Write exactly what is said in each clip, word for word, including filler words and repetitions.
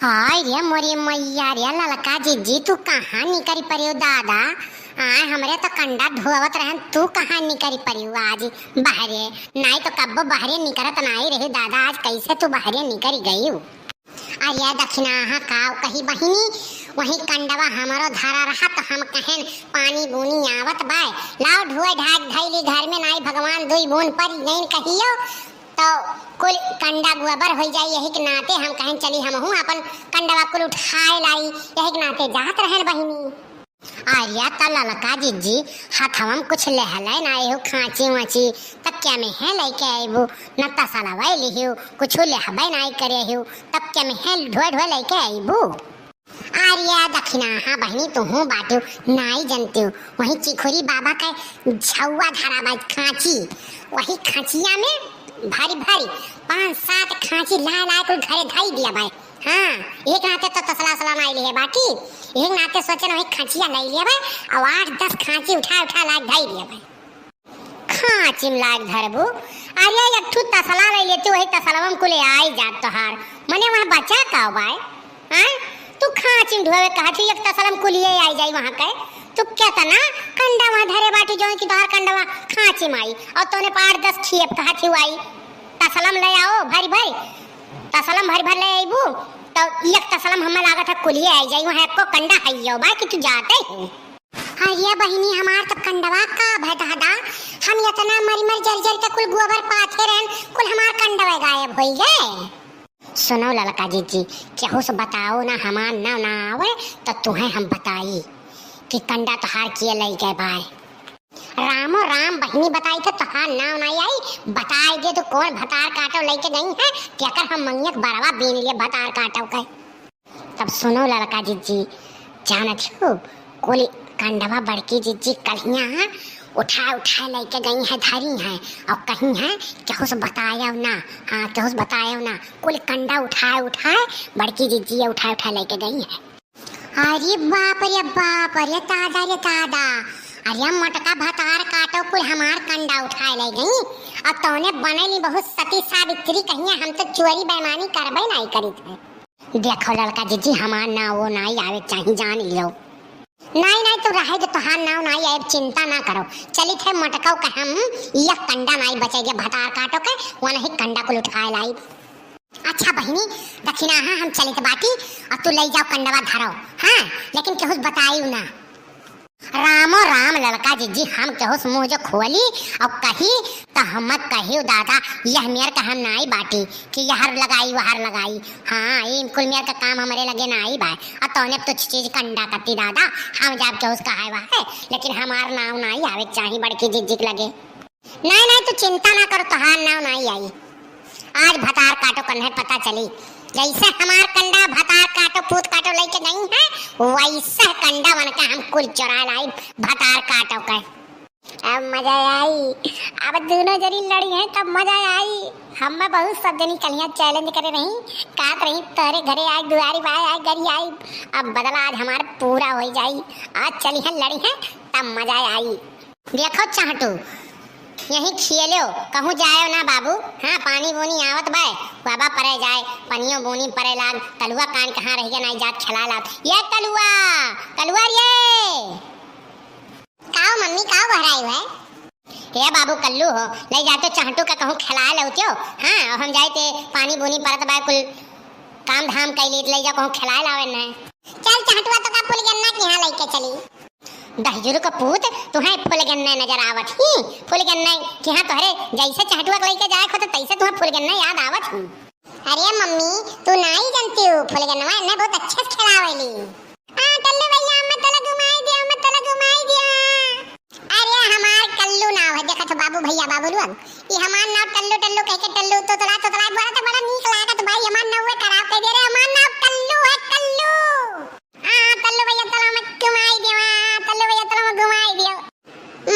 हाय रे मोरी मैया रे ललका जिज्जी, तू कहाँ निकरी परियो दादा? आय, हमरे तो कंडा ढोवत रहन, तू कहाँ निकरी परियो आज बहरे? नाई तो कब्बो बहरे निकरत नाई रही दादा, आज कैसे तू बहरे निकरी गयू? अरे दखिनाहा काव कही बहिनी, वही कंडवा हमरो धरा रहा तो हम कहेन पानी बूनी आवत बाय, लाओ ढोए ढाक धैली घर में, नाई भगवान दुई बून परी गईन कहियो तो कुल कंडा गोबर होइ जाई। यही के नाते हम कहेन चली हमहू अपन कंडवा कुल उठाए लाई, यही के नाते जात रहन बहिनी। अरे त ललका जिज्जी, हथवा में कुछ लेहले ना एहू खांची वांची, तकिया में है लेके आईबू, न तसलवा लिहियो, कुछ लेहबे ना करे हो, तकिया में है ढोए ढोए लेके आईबू। अरे दखिनाहा बहिनी, तुहू बाटू नाई जनतियो, वही चिखुरी बाबा के झौआ धरा बाई खांची, वही खांचिया में भरी भरी पाँच सात खांची लाए लाए कुल घरे धई दिया बाई। हाँ, एक नाते तो तसला असला नाई लिहे बाकी, एक नाते सोचे ना वही खांचिया लाई लिया बाई, और आठ दस खांची उठा उठा लाए धई दिया बाई। खांची में लाग धरबू। अरे, एक ठू तसला ले लेती, वही तसलवा में कुले आई जात तोहार। मने वहाँ बचा का बाय? आय? तू खांची में ढोवे कहा थी, एक तसला में कुलिये आई जाई वहाँ के। तू केतना कंडा वहाँ धरे बाटी, जौन की तोहार कंडवा खांची में आई। और तोने पाँच दस खिएब कहा थी आई। तसला में ले आओ, भरी भरी। तसला में भरी भरी ले आईबू, तो एक तसला में हमें लागत है कुलिये आई जाई, वहाँ एको कंडा है यो बाय कि तू जाते ही। अरे बहिनी, हमार तो कंडवा का भय दादा, हम इतना मरी मरी जर जर के कुल गोबर पाथे रहन, कुल हमार कंडवा गायब होई गए। सुनो ललका जिज्जी, केहू से बताओ ना, हमार नाव ना आवे, तो तुहें हम बताई कि कंडा तोहार किए लई गए बाय। रामो राम बहिनी बताई तो तोहार नाव ना आई, बताई दे तो कौन भतार काटो लेके गई है, तेकर हम मंगियक बरवा बीन लिए भतार काटो के। तब सुनो ललका जिज्जी, जानत हो, कुल कंडवा बड़की जिज्जी कल्हिया उठा उठा लेके गई है, धरी है, और कहीं है केहू से बताया ना। हाँ, केहू से बताया ना, कुल कंडा उठा उठा बड़की जिज्जी उठा उठा लेके गई है। अरे बाप रे बाप रे दादा रे दादा, अरे मोटका भतार काटो कुल हमार कंडा उठा ले गई, और तौने बनली बहुत सती सावित्री कहिया, हम तो चोरी बेईमानी करबे नहीं करीत है। देखो ललका जिज्जी, हमार नाव वो नाई आवे चाही, जान लियो। नाई, नाई, तू रहे दे, तोहार नाव नाई आवे, चिंता ना करो। चलित है मोटकऊ के हम यह कंडा नाई बचेगे भतार काटो के, वो नहीं कंडा कुल उठाए लाई। अच्छा बहिनी, दखिनाहा हम चलित बाटी, और तू ले जाओ कंडवा धरो, हाँ, लेकिन केहू से बताई ना। रामो राम ललका जिज्जी, हम केहू से मुँह जो खोली और कही, तो हम कही दादा, यह मेर का हम नाई बाटी कि यहर लगाई, वहर लगाई। हाँ, ई कुल मेर का काम हमरे लगे नाई बाय। और तौने तो चीज कंडा कती दादा, हम जाब केहू से कहाए वहाए, लेकिन हमार नाव नाई आवे चाही बड़की जिज्जी के लगे। नहीं, नहीं, तू चिंता ना करो, तोहार नाव नाई आई। आज भतार काटो कन्हर पता चली, जैसे हमार कंडा भतार काटो, पूत काटो लेके गई है, वैसे कंडा वनका हम कुल चुरा लाई भतार काटो के। अब मजा आई, अब दोनों जनी लड़ी हैं, तब मजा आई। हम बहुत सब जनी कलियां challenge करे रही, कहत रही, "तोहरे घरे आए, दुआरी बाय आए, गरी आई।" अब बदला आज हमार पूरा हो जाई, आज चली हैं, लड़ी हैं, तब मजा आई। देखो चाहटू, यहीं खियलो, कहूँ जायो ना बाबू। हाँ, पानी बूनी आवत बाय, बाबा परे जाए, पनियो बूनी परे लाग, कलुआ कान कहाँ रह गया, नाई जात खेला लाग। ये कलुआ, कलुआ रे, काओ मम्मी, काओ बहराई है? ये बाबू कल्लू हो, ले जाते चाहटू का कहूँ खेला लेवतियो। हाँ, हम जाए ते पानी बूनी परत बाय, कुल काम धाम कैली, ले जा कहूँ खेला लावे न। चल चाहटुआ तो का फुलगन्ना के यहाँ लेके चली। दहिजुर का पूत, तुहें फुलगन्ने नजर आवत ही। फुलगन्ने के यहाँ तोहरे जैसे चाहटुआ के लेके जाए खुद, तैसे तुहें फुलगन्ने याद आवत ही। अरे मम्मी, तू नाई जानती हो, फुलगन्नवा एन्ने बहुत अच्छे से खिलावेली। हाँ, टल्लू भैया, हमें तोला घुमाई दिया, हमें तोला घुमाई दिया। अरे हमार कल्लू नाव है, देखत हो बाबू भैया, बाबू लोग, ई हमार नाव टल्लू, टल्लू कह के टल्लू तोतला, तोतला बोला तो बड़ा नीक लागत भाई, हमार नाव खराब कर दे रे, हमार नाव कल्लू है, कल्लू। हाँ, तल्लू भैया, तोला मैं घुमाई देवा, तल्लू भैया, तोला मैं घुमाई दियो।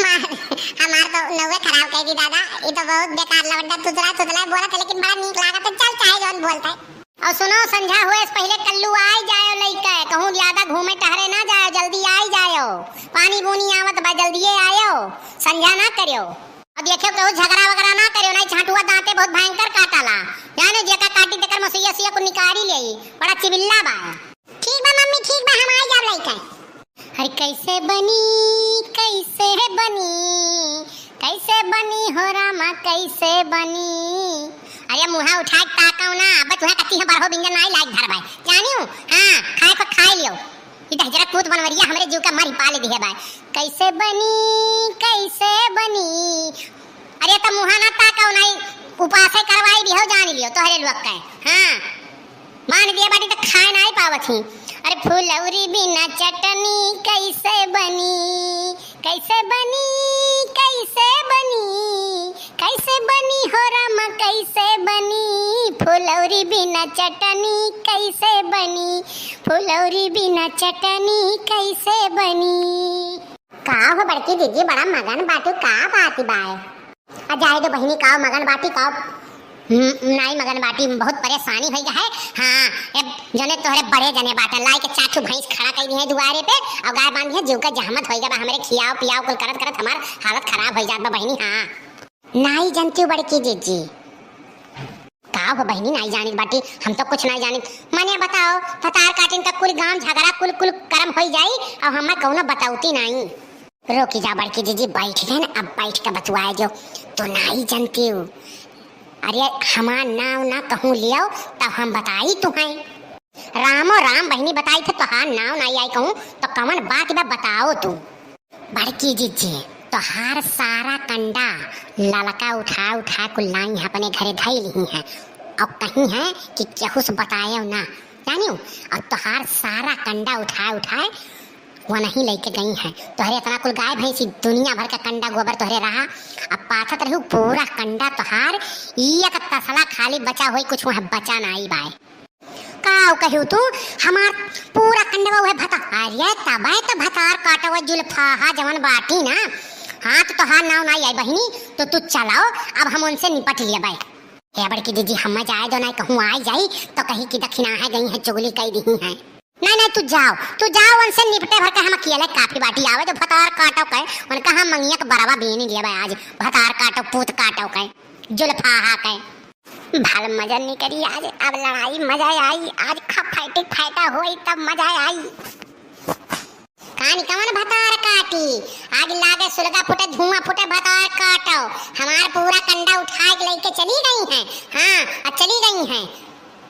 मार, हमार तो नौवे खराब कर दी दादा, ये तो बहुत बेकार लवंडा तुतला, तुतला बोला था, लेकिन बड़ा नीक लागत है, चल चाहे जौन बोलता है। और सुनो, संझा हुए से पहले कल्लू आई जायो लइके, कहूँ ज्यादा घूमे टहरे ना जायो, जल्दी आई जायो, पानी बूनी आवत बा, जल्दिए आयो, संझा ना करियो। और देखियो, केहू झगड़ा वगड़ा ना करियो, नाहीं छाटुआ दाँते बहुत भयंकर काटाला। जाने जेका काटी तेकर मसुइया सुइया कुल निकारी लेई, बड़ा चिबिल्ला बा। ठीक बा मम्मी, ठीक बा, हम आई जाब लइके। अरे कैसे बनी, कैसे बनी, कैसे बनी हो रामा, कैसे बनी? अरे मुँहा उठाइ के ताकउ ना, अब तुहे कथी है बरहो बिंजन नाहीं लाइक धरबाय, जानियो? हाँ, खाए को खाइ लियो। ई दहिजरा पूत बनवरिया हमरे जीव का मरी पाले दिहे बाय। कैसे बनी, कैसे बनी? अरे त मुँहा ना ताकउ नाहीं, उपासे करवाई दिहो जानि लियो तोहरे लोग के। हाँ, मान दिए बाटी त खाए नाहीं पावत ही। अरे फुलौरी बिना चटनी कैसे बनी, कैसे बनी, कैसे बनी, कैसे बनी हो रामा, कैसे बनी? फुलौरी बिना चटनी कैसे बनी, फुलौरी बिना चटनी कैसे बनी? का हो बड़की जिज्जी, बड़ा मगन बाटू, का बात बाय? आ जाए दो बहिनी, का मगन बाटी, का हम्म, नाई मगन बाटी, बहुत परेशानी होइ गया है। हाँ, ए जने तोहरे बड़े जने बाटे, लाइके चार ठो भैंस खड़ा कइ दिहे दुआरे पे, अउ गाय बांध दिहे, जीव का जहमत होइ गया बा, हमरे खियाओ पियाओ कुल करत करत हमार हालत खराब होइ जात बा बहिनी। हाँ, नाई जनतिउ बड़की जिज्जी। का हो बहिनी, नाई जानित बाटी, हम तो कुछ नाई जानित। मने बताओ, भतार काटिन का कुल गाँव झगड़ा कुल कुल करम होइ जाई, अउ हमें कउनो बतौती नाई। रोकी जा बड़की जिज्जी, बैठ गए ना, अब बैठ के बतुआए जो। तो नाई जनतिउ। अरे हमार नाव ना कहूँ लियो, तब हम बताई तुहैं। रामो राम बहिनी बताई थे, तोहार नाव नाई आई कहूँ, तो कवन बात बा बताओ तू। बड़की जिज्जी, तोहार सारा कंडा ललका उठा उठा कुल लाई है, अपने घरे धई लिही है, अउ कही है कि केहू से बतायो ना, जानियो? अउ तोहार सारा कंडा उठा उठा वनही लइके गई हैं। तोहरे इतना कुल गाय भैंसी, दुनिया भर का कंडा गोबर तोहरे रहा। अब पाथत रहू पूरा कंडा तोहार, ई एक तसला खाली बचा होई, कुछ वहाँ बचा नाई बाय। का कहियो तू, हमार पूरा कंडवा उहे भता-, अरे तबे तो भतार काटो जुल्फाहा जवन बाटी ना। हाँ तो तोहार नाव नाई आई बहिनी, तो तू चलाओ, अब हम उनसे निपट लिया बाय। ए बड़की जिज्जी, हम्मा जाए दो, नाई कहूँ आइ जाई, तो कही कि दखिनाहे गई हैं, चुगली कइ दिही हैं। नाई, नाई, तू जाओ, तू जाओ, उनसे निपटे भर के हम अकेले काफी बाटी। आवे जो भतार काटो के, उनका हम मंगिया के बरवा बीनी लिया बा आज, भतार काटो, पूत काटो के, जुल्फाहा के। भल मजा निकरी आज, अब लड़ाई मजा आई, आज खा फाइटिंग फाइटा होई, तब मजा आई। कान कवन भतार काटी? आग लागे, सुलगा फूटे, धुआं फूटे, भतार काटो। हमार पूरा कंडा उठा के लइके चली गई हैं। हाँ, आ चली गई हैं।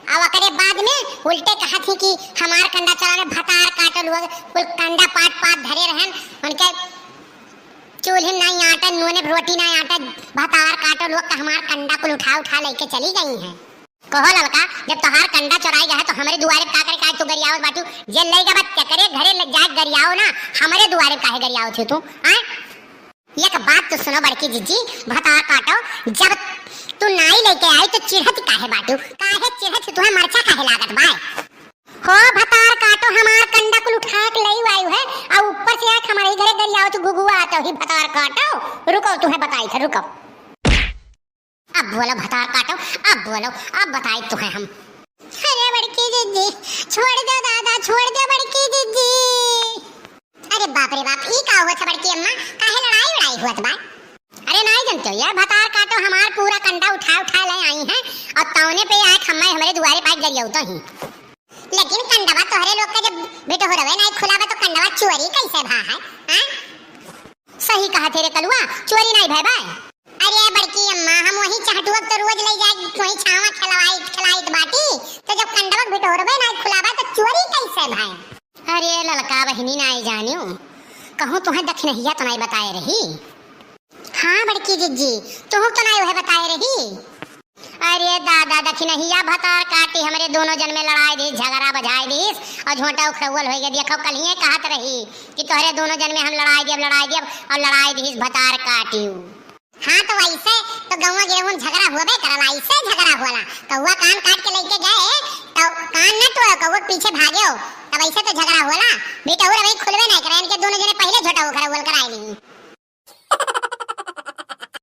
अब ओकरे बाद में उल्टे कहत ही कि हमार कंडा चला रहे, भतार काटो लोग। कुल कंडा पाट पाट धरे रहन, उनके चूल्हे में नाई आटा, नूने रोटी नाई आटा, भतार काटो लोग का हमार कंडा कुल उठा उठा लइके चली गई हैं। कहो ललका, जब तोहार कंडा चोराई गया है तो हमरे दुआरे पे का करे, काहे तू गरियावत बाटू? जे लइ गवा तेकरे घरे ले जाके गरियाओ ना, हमरे दुआरे पे काहे गरियावत हो तू? आय? एक बात तो सुनो बड़की जिज्जी, भतार काटो, जब तू नाई लइके आई तो चिढ़त काहे बाटू? काहे चिढ़त, तुहे मरचा काहे लागत बाय? हो भतार काटो, हमार कंडा कुल उठा के लई आयु है, आ ऊपर से आके हमारे घरे गरियाओ तू गुगुआ आतो ही भतार काटो। रुको, तुहे बताई थे, रुको। अब बोलो भतार काटो, अब बोलो, अब बताई तुहे हम। अरे बड़की जिज्जी, छोड़ दो दादा, छोड़ दो बड़की जिज्जी। अरे बाप रे बाप, ई का हुआ था बड़की अम्मा, काहे लड़ाई उड़ाई हुआ था बा? अरे नाई जनते हो, ये भतार काटो हमार पूरा कंडा उठा उठा ले आई हैं, अउ तौने पे आए खम्मा हमरे दुआरे पाए गरियाउता ही। लेकिन कंडवा तोहरे लोग का जब बिटोहरवे नाई खुला बा तो कंडवा चोरी कैसे भा है, हाँ? सही कहा थे रे कलुआ, चोरी नाई भय बा। अरे बड़की अम्मा, हम वही चहटुआ तो रोज ले जाए, वही छावा खिलवाई, खिलाइत बाटी, तो जब कंडवा बिटोहरवे नाई खुला बा तो चोरी कैसे भय? अरे ललका बहिनी नाई जानियो, कहूँ तुहे दखिनहिया तो नाई बताए रही। हाँ बड़की जिज्जी, तुहू तो नाई उहे बताए रही। अरे दादा, दखिनहिया भतार काटी हमरे दोनों जन में लड़ाई दिहिस, झगड़ा बझाई दिहिस अउ झोंटा उखरौल होइ गया। देखो कलिए कहत रही कि तोहरे दोनों जन में हम लड़ाई दियब, लड़ाई दियब अउ लड़ाई दिहिस भतार काटिउ। हाँ तो वैसे तो गौवा गेहूं झगड़ा होबे करला, ऐसे झगड़ा होला। कौवा कान काट के लेके गए तो कान न तोड़ो, कौवा के पीछे भाग्यो, तब ऐसे तो झगड़ा होला। बिटौर अभी खुलबे नहीं करे, इनके दोनों जने पहले झोंटा उखरौल कराए ली।